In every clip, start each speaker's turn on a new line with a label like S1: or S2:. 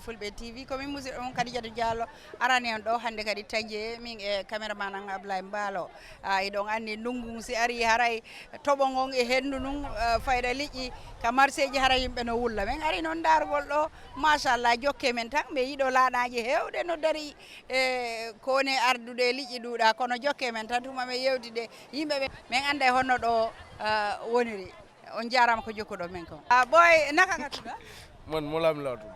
S1: Fulbe TV komin musidɗo on Kadidiatou Diallo arani on ɗo hande kadi taƴe min e caméraman an Abdoulaye Mbalo eɗon anndi ndungu si ari haray toɓo ngon e hendu nun fayda liƴƴi ka marché ji hara yimɓe no wulla men ari noon dargol ɗo machallah jokke men tan ɓe yiiɗo laaɗaji hewɗe no dari e kone ardude liƴƴi ɗuuɗa kono jokke men tan tuma men yewtide yimɓeɓe min anda e honno ɗo woniri on jarama ko jokkuɗo men ko ɓoy naka gattuɗa
S2: man Molam laa tudd.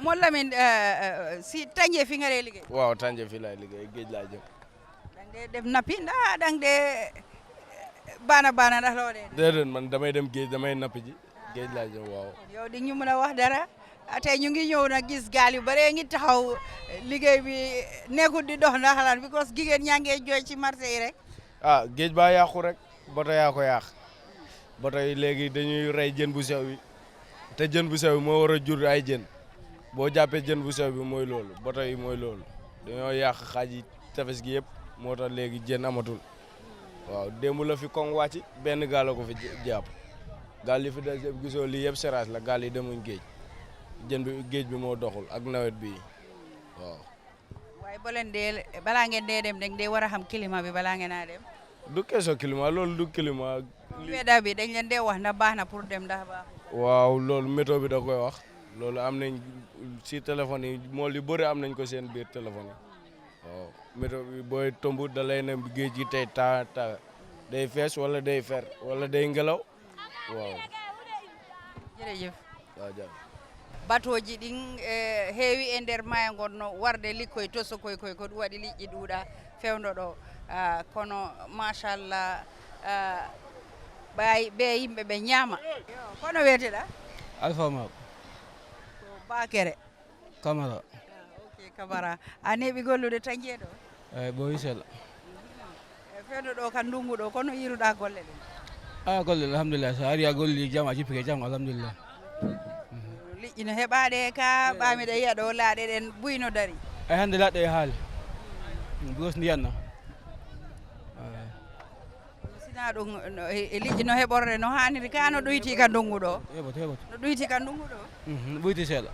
S1: Moulamin si Tanje fi nga lay liggéey.
S2: waaw Tanje fi laay liggéey géej laa jëm.
S1: dang de def nappi ndax dang de baana ndax loo dee.
S2: déedéet man damay dem géej damay nappi ji géej laa jëm waaw.
S1: yow di ñu mën a wax dara tey ñu ngi ñëw nag gis gaal yu bare ngi taxaw liggéey bi nekkul di dox ndax lan because jigéen ñaa ngee jooy ci marché yi rek.
S2: ah géej baa yàqu rek bato yaa ko yàq bato yi léegi dañuy rey jën bu sew bi te jën bu sew bi moo war a jur ay jën boo jàppee jën bu sew bi mooy loolu bato yi mooy loolu dañoo yàq xaaj yi tefes gi yëpp moo tax léegi jën amatul waaw démb la fi koŋ wàcc benn gaal la ko fi jàpp gaal yi fi des yëpp gisoo lii yëpp séraas la gaal yi demuñ géej jën bi géej bi moo doxul ak nawet bi waaw.
S1: waaye boo leen dee balaa ngeen dee dem dañ dee war a xam climat bi balaa ngeen a dem.
S2: du question climat loolu du climat.
S1: weeda bi dañ leen dee wax ndax baax na pour dem ndax baax.
S2: waaw loolu météo bi da koy wax loolu am nañ si téléphone yi mool yu bëri am nañ ko seen biir téléphone yi waaw météo bi booy tomb da lay ne géej gi tey ta day fees wala day fer wala day ngelaw waaw.
S1: jërëjëf.
S2: waaw jaa
S1: batoji ɗin heewi e nder maayo ngon no warde likkoye toso koy ko ɗum waɗi liƴƴi ɗuuɗa fewndo ɗo kono machallah ɓe yimɓe ɓe ñaama kono weeteɗa
S3: Alpha Mako
S1: ko Bakere
S3: Camara
S1: ok Camara a neeɓi gollude Tanje ɗo
S3: eyi ɓooyi seeɗa
S1: fewndo ɗo ka ndungu ɗo kono yiruɗa golle ɗe
S3: golle alhamdulillah so ari a golli jam a jippike jam alhamdulillah
S1: liƴƴi no heɓaɗe ka ɓamiɗa yiya ɗo laaɗe ɗen buyno dari
S3: eyi hannde laɗɗe e haali bigos ndiyanna
S1: sina ɗum e liƴƴi no heɓorde no hanniri ka no ɗoyti ka ndungu ɗo
S3: heɓoto
S1: no ɗoyti ka ndungu ɗo
S3: ɓoyti seeɗa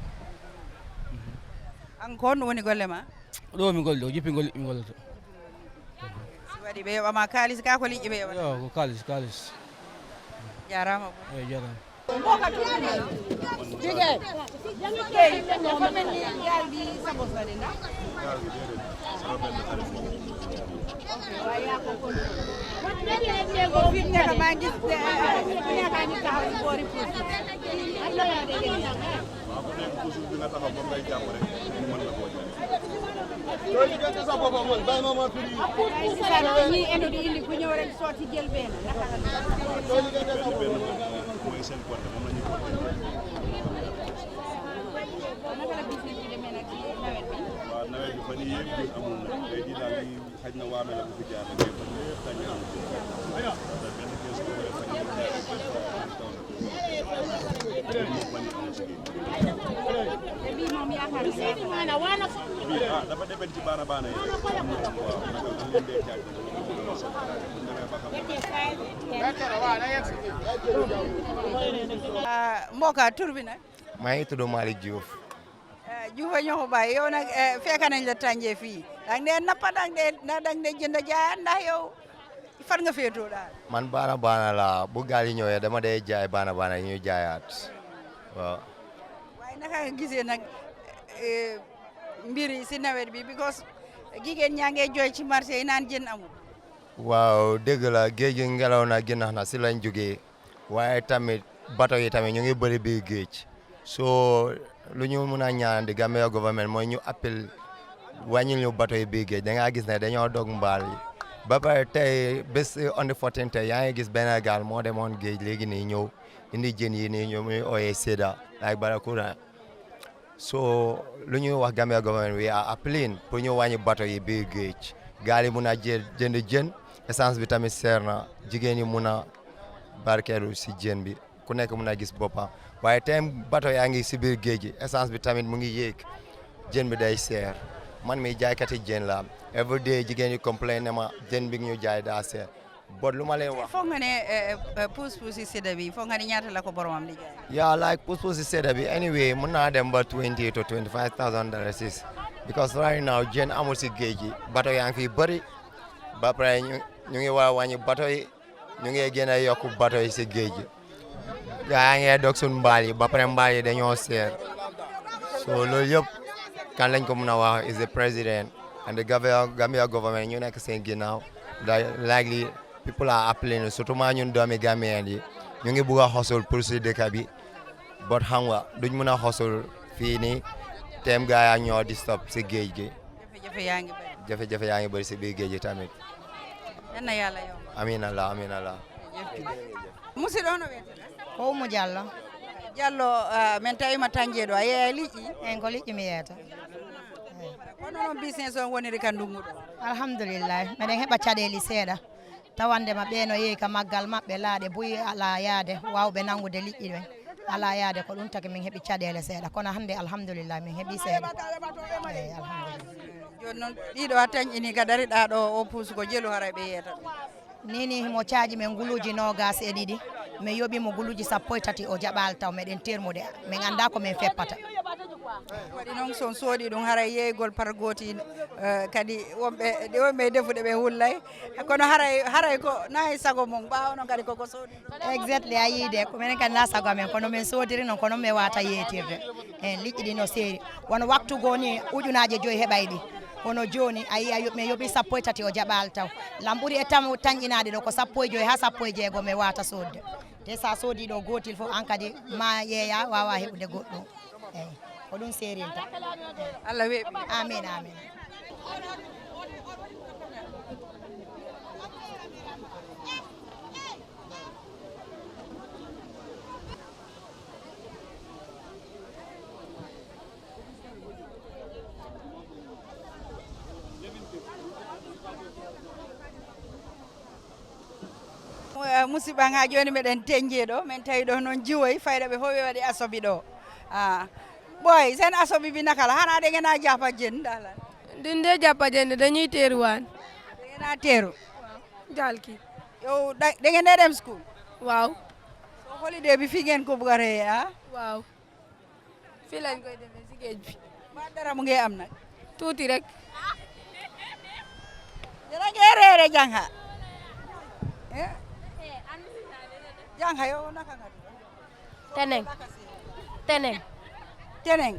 S1: an ko honɗum woni golle ma
S3: ɗo mi golli ɗo jippingol liƴƴi mi golloto
S1: si waɗi ɓe yoɓama kalis ka ko liƴƴi ɓe yoɓata
S3: yo ko kalis
S1: jarama
S3: eyi jarama
S1: jigéen dafa mel ni gaal bi sa bos la de ndax waaye yaa ko kon fi mu nekk maa ngi gis ku nekk a ngi taxaw ci boori puus ñi endo di indi ku ñëw rek sotti jël benn naka la naka la business bi demee nag ci nawet bi
S4: waaw nawet bi fan yii yëpp jën amul nag tey jii daal di xaj na waame la bu fi jaar nag yëpp lépp dañu am benn kees bu koy fan yii
S1: te bii moom yaakaar
S4: bii dafa dépend ci baana yi rek waaw naka leen dee jaaj
S1: mbokka tur bi nag
S5: maa ngi tudd Malick Diouf.
S1: Diouf a ñoo ko bàyyi yow nag fekk nañ la Tanje fii dang dee nappa dang dee jënd jaayaat ndax yow fan nga féetoo daal
S5: man baana la bu gaal yi ñëwee dama dee jaay baana yi ñuy jaayaat waaw.
S1: waaye naka nga gisee nag mbir yi si nawet bi because jigéen ñaa ngee jooy ci marché yi naan jën amul.
S5: waaw dëgg la géej gi ngelaw na ginnax na si lañ jógee waaye tamit bato yi tamit ñu ngi bëri biir géej soo lu ñu mun a ñaan di Gambia government mooy ñu appel wàññil ñu bato yi biir géej da ngaa gis ne dañoo dog mbaal yi ba pare tey bés on the 14 tey yaa ngi gis benn gaal moo demoon géej léegi nii ñëw indi jën yi nii ñu muy ooyee Seda like Barakuna so lu ñuy wax Gambia government we are appealing pour ñu wàññi bato yi biir géej gaal yi mun a jënd jën essence bi tamit seer na jigéen yi mun a barkeelu si jën bi ku nekk mun a gis boppam waaye tey bato yaa ngi si biir géej gi essence bi tamit mu ngi yéeg jën bi day seer man mi jaaykati jën la every day jigéen yi complain ne ma jën bi ñu jaay daa seer but lu ma leen wax
S1: foog nga ne pousse-pousse si sedda bi foog nga ne ñaata la ko boromam di jaay.
S5: yeah like pousse-pousse si sedda bi anyway mën naa dem ba $20,000 to $25,000 because right now jën amul si géej gi bato yaa ngi fi bëri ba pare ñu ngi waa wàññi bato yi ñu ngi gën a yokku bato yi si géej gi yaa ngi dog suñ mbaal yi ba pare mbaal yi dañoo seer so loolu yëpp kan lañ ko mën a wax is the president and the Gambia government ñu nekk seen ginnaaw likely people are appealing surtout maa ñun doomi Gambien yi ñu ngi bugg a xosul pour si dëkk bi but xam nga duñ mën a xosul fii nii teem gaa yaa ñoo di stop si géej gi jafe-jafe yaa ngi bëri si biir géej gi tamit
S1: yan na yàlla yow.
S5: amiin Allah
S1: musidɗo no wiyete
S6: ko Oumou Diallo
S1: Diallo min tawima Tandié ɗo a yeeya liƴƴi
S6: en ko liƴƴi mi yeyata
S1: hono noon business on woniri ka ndungu ɗo
S6: alhamdoulillahi meɗen heɓa caɗeli seeɗa tawandema ɓeeno yeehi ka maggal maɓɓe laaɗe boyi ala yaade wawɓe nangude liƴƴi ɓen ala yaade ko ɗum taki min heeɓi caɗele seeɗa kono hannde alhamdoulillahi min heeɓi seeɗa eyi alhamdulillah
S1: joni noon ɗiɗo a tañƴini ka dariɗa ɗo o puusu ko jelu haray ɓe yeyata ɗum
S6: nini mo caaji men guluji nogas e ɗiɗi min yoɓimo guluji 13 o jaɓal taw meɗen termude min anda ko min feppata
S1: waɗi noon son sooɗi ɗum haray yeeygol par gooti kadi wonɓe defuɗe ɓe hullay kono haray ko nayi sago mum ɓawno kadi koko sooɗi
S6: exactly a yiide ko minen kadi na sago amen kono min soodiri noon kono mi wata yeetirde en liƴƴi ɗi no seeri wono waktu goo ni ujunaje 5 heɓay ɗi kono joni a yiya min yoɓi 13 o jaɓal taw lam ɓuuri e tam tañƴinaɗe ɗo ko 15 ha 16 mi wata sodde te sa soodi ɗo gotil fof an kadi ma yeeya wawa heɓude goɗɗum eyyi ko ɗum seerinta
S1: Allah weeɓi
S6: amin
S1: musidɓe ha joni meɗen teñje ɗo min tawi ɗo noon jiwoy fayda ɓe fof ɓe waɗi asobi ɗo ɓoy sen asobi bi nakala hana ɗe gena japa jen dalan
S7: din de jàppa jende dañuy teeruwaan
S1: ɗe gena teeru
S7: jalki
S1: yow ɗe gen dem school
S7: waaw
S1: so holiday bi fi ngeen ko bugare
S7: waaw fii lañ koy defee si géej bi
S1: ba dara mu ngi am nag
S7: tuuti rek
S1: dina ngeen reere jangha jangha yow naka nga teneng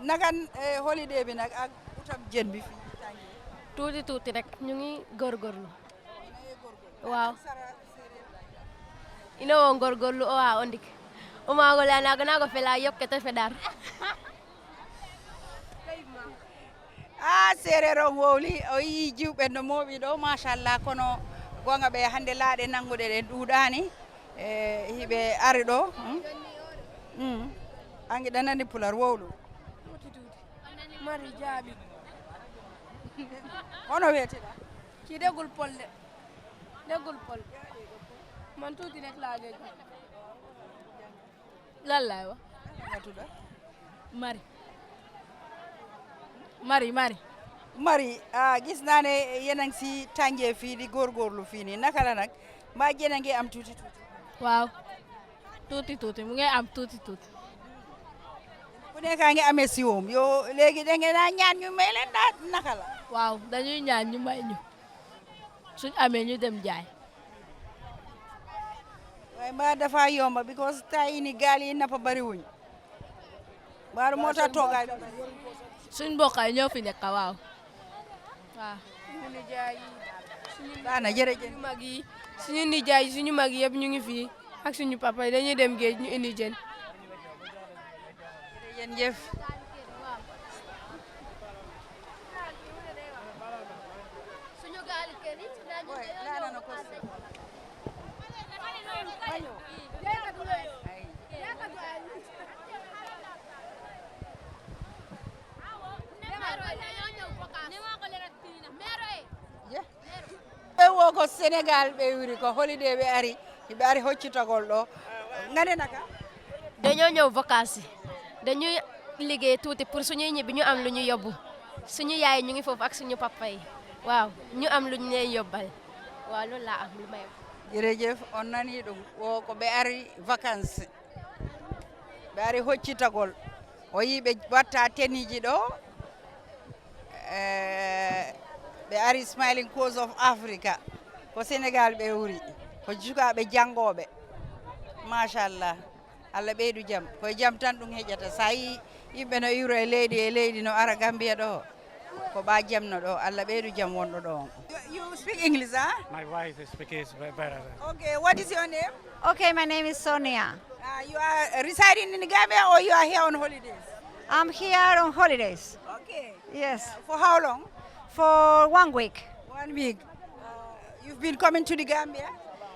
S1: nakan holiday bi nag ak utam jën bi fii
S8: tuuti rek ñu ngi góorgóorlu waaw ino wo góorgóorlu o wa o ndik o maagole a nago fela yokkete fedar
S1: sereer on wowli o yii jiwɓe no mooɓi ɗo machallah kono gonga ɓe hannde laaɗe nanngude ɗen ɗuuɗani hiɓe ari ɗo angi ɗanani pular wowlu
S7: mari jaaɓi
S1: hono weetiɗa
S7: ki degul pol de degul pol man tuuti rek laa dégg lan laay wax
S1: ngatuɗa mari gis naa ne yéen a ngi si tànjee fii di góorgóorlu fii nii naka la nag mbaa jën a ngi am tuuti
S8: waaw tuuti mu ngi am tuuti
S1: ku nekkaa ngi amee siwoom yow léegi da ngeen a ñaan ñu may leen daal naka la
S8: waaw dañuy ñaan ñu may ñu suñ amee ñu dem jaay
S1: waaye mbaa dafa yomba because tay ni gaal yi nappa bari wuñ mbaa moo tax toogaay
S8: suñ mbokkaay ñoo fi nekk waaw
S7: suñu nijaay
S1: baana jërëjëf
S7: suñu nijaay suñu mag yëpp ñu ngi fii ak suñu papa yi dañuy dem géej ñu indi jën
S1: jërëjëf ɓe wo ko Sénégal ɓe wiri ko holiday ɓe ari hoccitagol ɗo ngane naka
S8: dañoo ñëw vacances dañuy liggéey tuuti pour suñuy ñibbi ñu am lu ñu yóbbu suñu yaay ñu ngi foofu ak suñu papa yi waaw ñu am lu ñu leen yóbbal waaw loolu laa am lu may wax.
S1: jërëjëf on nani ɗum o ko ɓe ari vacances ɓe ari hoccitagol o yi ɓe watta teniji ɗo ɓe ari Smiling Coast of Africa ko Sénégal ɓe wuri ko sukaɓe janggoɓe machallah Allah ɓeydu jaam koye jaam tan ɗum heƴata sa yi yimɓe no iwro e leydi no ara Gambia ɗo ko ɓa jamno ɗo Allah ɓeydu jaam wonɗo ɗo on. You speak English, huh?
S3: My wife speaks better.
S1: Okay, what is your name?
S9: Okay, my name is Sonia.
S1: You are residing in Gambia or you are here on holidays?
S9: I'm here on holidays.
S1: Okay.
S9: Yes,
S1: For how long?
S9: for 1 week.
S1: 1 week. You've been coming to the Gambia?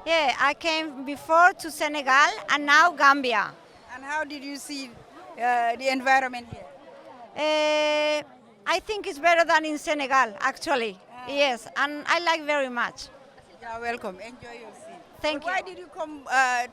S9: Yeah, I came before to Senegal and now Gambia.
S1: And how did you see the environment here?
S9: I think it's better than in Senegal, actually. Yes, and I like very much.
S1: You're welcome. Enjoy your stay.
S9: Thank
S1: Why
S9: you.
S1: did you come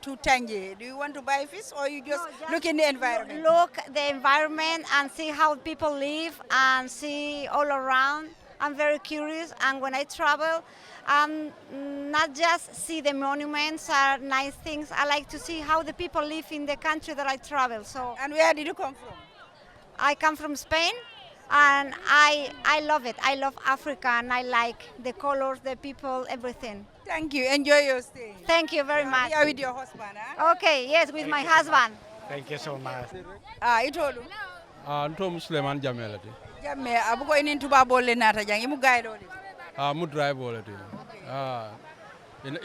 S1: to Tanje? Do you want to buy fish or you just look in the environment?
S9: Look the environment and see how people live and see all around. I'm very curious, and when I travel, not just see the monuments or nice things. I like to see how the people live in the country that I travel. So
S1: And where did you come from?
S9: I come from Spain, and I love it. I love Africa, and I like the colors, the people, everything.
S1: Thank you. Enjoy your stay.
S9: Thank you very much.
S1: Here with your husband, huh?
S9: Okay, yes, with my husband.
S3: Thank you so much.
S1: Itoɗum.
S10: Ntom Suleiman Jamelati.
S1: Jamme abuko inin tuba bolle nata jang imu gaydo de.
S10: Mu drive bolati.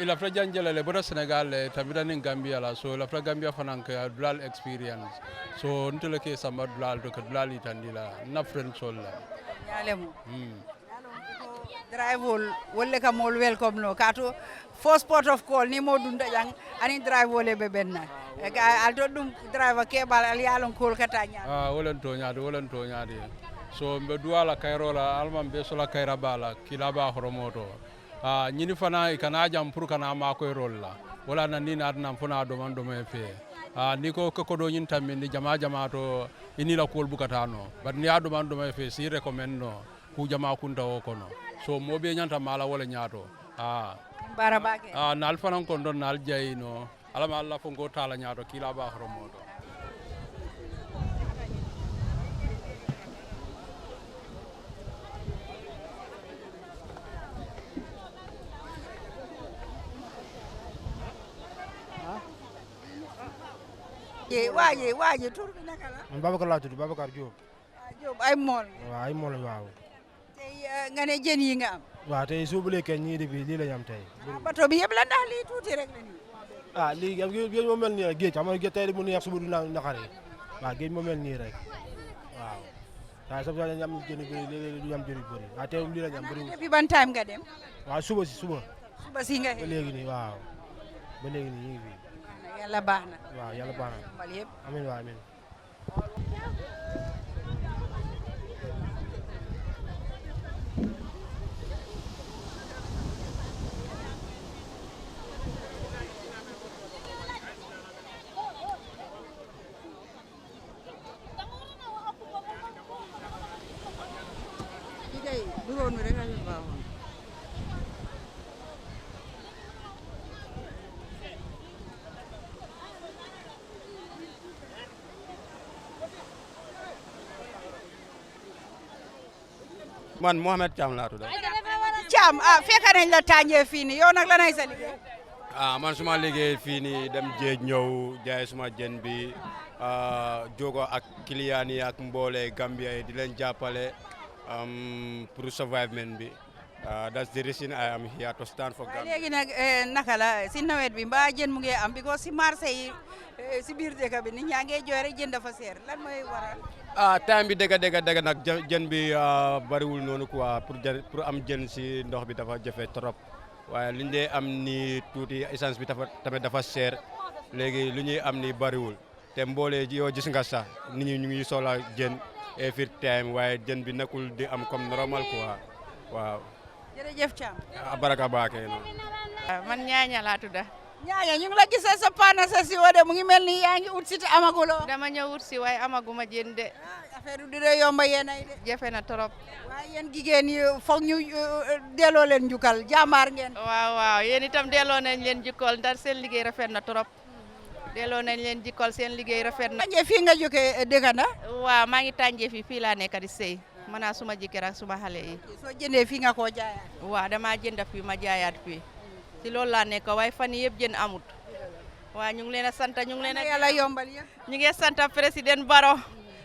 S10: Ila fra janjala le bora Senegal le tamira nin Gambia la so la fra Gambia fanan ka dual experience. So ntele ke sama dual to ka dual itandila na friend sol la.
S1: Yalemu. Drive wolle ka mol welcome no kato first port of call ni mo dunda jang ani drive wolle be benna. Ka alto dum driver ke bal al yalon kol katanya.
S10: Wolen to nyaade. So mbe duala kayrola alman be sola kayra bala kilaba horomoto. Nyini fana ikana jam pour kana ma koy rol la wala na ni na adna fona do man do me fe niko ko do nyin tammi ni jama to ini la kol bukata no but ni adu man do me fe si recommend no ku jama kunta o kono so mo be nyanta mala wala nyaato
S1: Barabake.
S10: na alfana ko don nal jayino alama Allah fo go tala nyaato kilaba horomoto.
S1: Waaje tur bi naka la?
S3: Man Babacar laa tudd Babacar Diop.
S1: Diop ay mool.
S3: Waaw ay mool waaw.
S1: Tey nga ne jën yi nga am.
S3: Waaw tey suba léegi ñii di fi lii la ñu am tey.
S1: Bato bi yëpp la ndax lii tuuti rek la nii.
S3: Lii géej moo mel nii rek géej xam nga tey mu neex suba du naqari waaw géej moo mel nii rek waaw. waaw sax dañu am jën yu bëri léeg-léeg du ñu am jën yu bëri waaw tey lii la ñu am bëri.
S1: Depuis ban time nga dem?
S3: waaw suba
S1: si nga
S3: ba léegi nii waaw ba léegi nii ñu ngi fi.
S1: Yàlla baax na.
S3: waaw yàlla baax na.
S1: Mbal yëpp.
S3: Amiin waaw amiin.
S11: Man Mohamed Thiam laa tudd.
S1: Thiam fekk nañ la Tanje fii nii yow nag lanay sa liggéey.
S11: Man suma liggéey fii nii dem jéej ñëw jaay suma jën bi jogo ak client yi ak mboole Gambia yi di leen jàppale pour survivement bi. That's the reason I am here to stand for Gambia.
S1: Léegi nag naka la si nawet bi mbaa jën mu ngi am because si marché yi si biir dëkk bi nit ñaa ngi jooy rek jën dafa seer lan mooy waral.
S11: Time bi dëgg nag jën bi bariwul noonu quoi pour am jën si ndox bi dafa jafe trop waaye li ñu dee am ni tuuti essence bi tamit dafa seer léegi lu ñuy am ni bariwul te mboole yoo gis nga sax nit ñi ñu ngi soxla jën every time waaye jën bi nekkul di am comme normal quoi waaw.
S1: Jërëjëf Thiam.
S11: Baraka baake no.
S12: Man Ñaaña laa tudda.
S1: ñaaña ñu ngi la gisee sa paana sa si wode mu ngi mel ni yaa ngi ut si te amaguloo.
S12: dama ñëw wut si waaye amaguma jën de.
S1: affaire du dee yomba yéen ay de.
S12: jafe na trop.
S1: waaye yéen jigéen yi foog ñu delloo leen njukkal jàmbaar ngeen.
S12: waaw yéen itam delloo nañ leen jukkal ndax seen liggéey rafet na trop. delloo nañ leen jukkal seen liggéey rafet na.
S1: tànjee fii nga jógee dëkk na.
S12: waaw maa ngi tànjee fii laa nekk di sëy maanaam suma jëkkër ak suma xale yi.
S1: soo jëndee fii nga koo jaayaat.
S12: waaw damaa jënd fii ma jaayaat fii si loolu laa nekk waaye fan yii yëpp jën amut. waaw ñu ngi leen a sant ñu ngi leen a.
S1: yàlla yombal yëpp.
S12: ñu ngi sant président Barrow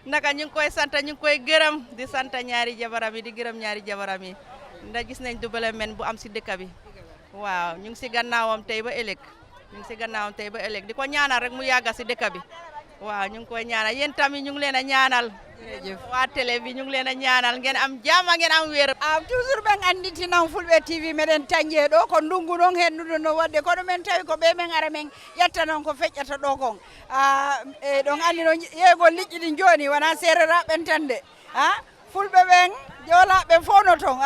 S12: naka ñu ngi koy sant ñu ngi koy gërëm di sant ñaari jabaram yi di gërëm ñaari jabaram yi ndax gis nañ développement bu am si dëkk bi waaw ñu ngi si gannaawam tey ba ëllëg di ko ñaanal rek mu yàgga si dëkk bi waaw ñu ngi koy ñaanal yéen tamit ñu ngi leen a ñaanal. jërëjëf waa télé bi ñu ngi leen a ñaanal ngeen am jàmm ngeen am wér.
S1: toujours ɓen anditinam fulɓe tv meɗen tañje ɗo ko ndungu ɗon hennude no wadde kono men tawi ko ɓe men ara men ƴetta noon ko feƴƴata ɗo kon e ɗon andi no yeegol liƴƴi ɗi joni wona sereraɓen tan de fulɓe ɓen joolaɓe fof no toon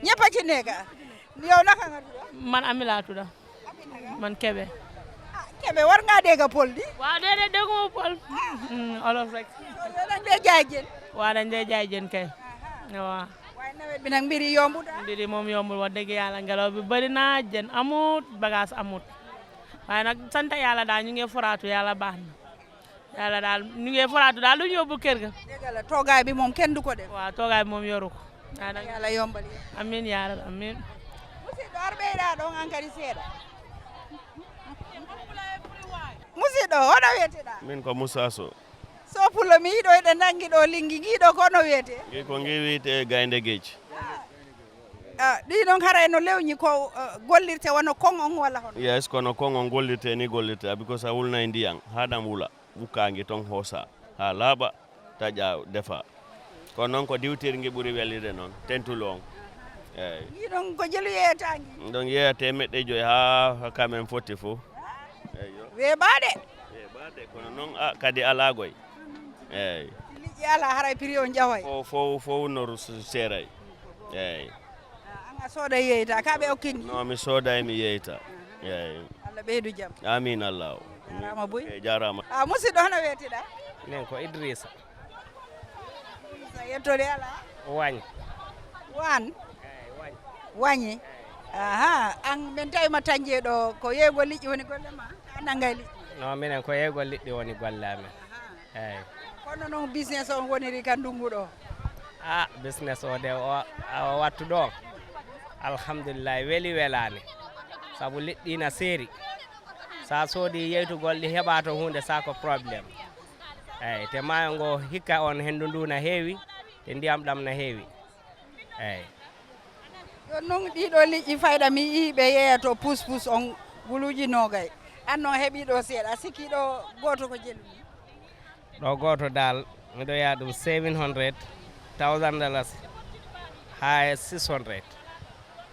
S1: ñeppatine ka yow naka nga tuɗa
S13: man Amila tuɗa man Kebe
S1: Kebe war nga dégg Pël di
S13: waaw déedéet dégguma Pël olof rek
S1: dañ dee jaay jën
S13: waaw dañ dee jaay jën kay waaw
S1: waaye nawet bi nag mbiri yombut
S13: mbiri moom yombul wax dëgg yàlla ngelaw bi bëri na jën amut bagage amut waaye nag sant yàlla daal ñu ngi foraatu yàlla baax na yàlla daal ñu ngi foraatu daal lu ñu yóbbu kër ga
S1: dëgg la toogaay bi moom kenn du ko def
S13: waaw toogaay bi moom yoru ko
S1: yàlla yombal
S13: amin yaa rabbi amin
S1: musidɗo ar ɓeyɗa ɗon an kadi seeɗa musidɗo hono wiyeteɗa
S4: min ko Moussa Sow
S1: so pullo mi yiɗo eɗen nangi ɗo linggi giɗo ko no wiyete
S4: ko ngi wiyete gaynde geej
S1: ɗi noon haray no lewñi ko gollirte wono kon on walla hono
S4: yes kono kon on gollirte ni gollirte because a wulnay ndiyam haɗam wula wukkangi ton hoosa ha laaɓa taƴa defa kono noon ko diwtirngi ɓuri welide noon tentulu on eyyi
S1: yiɗon ko jelu yeeyatangi
S4: ɗon yeeyate meɗɗe joyi ha kamen foti fof eyyo
S1: weeɓaɗe
S4: kono noon kadi alagoy eyyi
S1: liƴƴi ala haray prix o jaway
S4: fof noru seeray eyyi
S1: an a sooda yeeyta kaɓe okkini
S4: non mi sooday mi yeeyta eyyi
S1: Allah ɓeydu jaam
S4: amin Allah
S1: jarama boy
S4: jarama
S1: musidɗo hono weeteɗa
S14: min ko Idrissa
S1: yettode ala
S14: wañ
S1: wañi an min tawima tañje ɗo ko yeygol liƴƴi woni golle ma a nangay liƴƴi
S14: non minen ko yeygol liƴƴi woni golle amen eyyi
S1: kono noon business on woniri ka ndungu ɗo
S14: business o de o wattu ɗo alhamdulillah weli welani saabu liƴƴi na seeri sa soodi yeytugol ɗi heɓa to hunde sa ko probléme eyyi te maayo ngo hikka on hendu ndu na heewi te ndiyam ɗam na heewi eyyi
S1: yon noon ɗiɗo liƴƴi fayɗa mi yii ɓe yeeyato pousse on guluji nogay an noon heeɓi ɗo seeɗa sikki ɗo goto ko jelluɗi
S14: ɗo goto dal miɗo yaa ɗum 700 $1,000 ha 600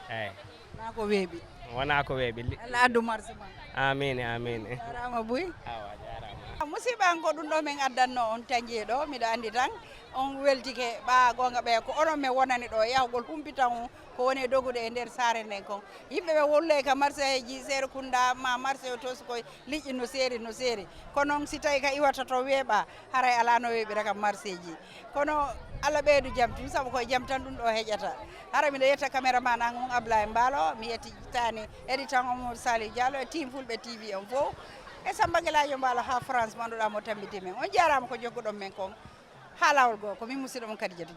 S14: eyyi
S1: na ko weeɓi
S14: wona ko weeɓi
S1: Allah addu marché ma
S14: amin
S1: jarama boy musidɓe an ko ɗum ɗo min addanno on tañje ɗo miɗo andi tan on weltike ɓa gonga ɓe ko onon min wonani ɗo yahgol humpitan on ko woni dogude e nder saare nden kon yimɓe ɓe wolle ka marché ji Serekunda ma marché o to ko liƴƴi no seeri kono noon si tawi ka iwata to weeɓa haray ala no weeɓira kam marché ji kono Allah ɓeydu jaam tum saabu koye jaam tan ɗum ɗo heƴata hara miɗo yetta caméraman an on Ablaye Mballo mi yettitani éditant Oumar Saliou Diallo e team fulɓe TV on fof e Samba Gueladio Mballo ha France manduɗa mo tambiti men on jarama ko jokkuɗon men kon ha lawol goo ko min musidɗo mon Kadidiatou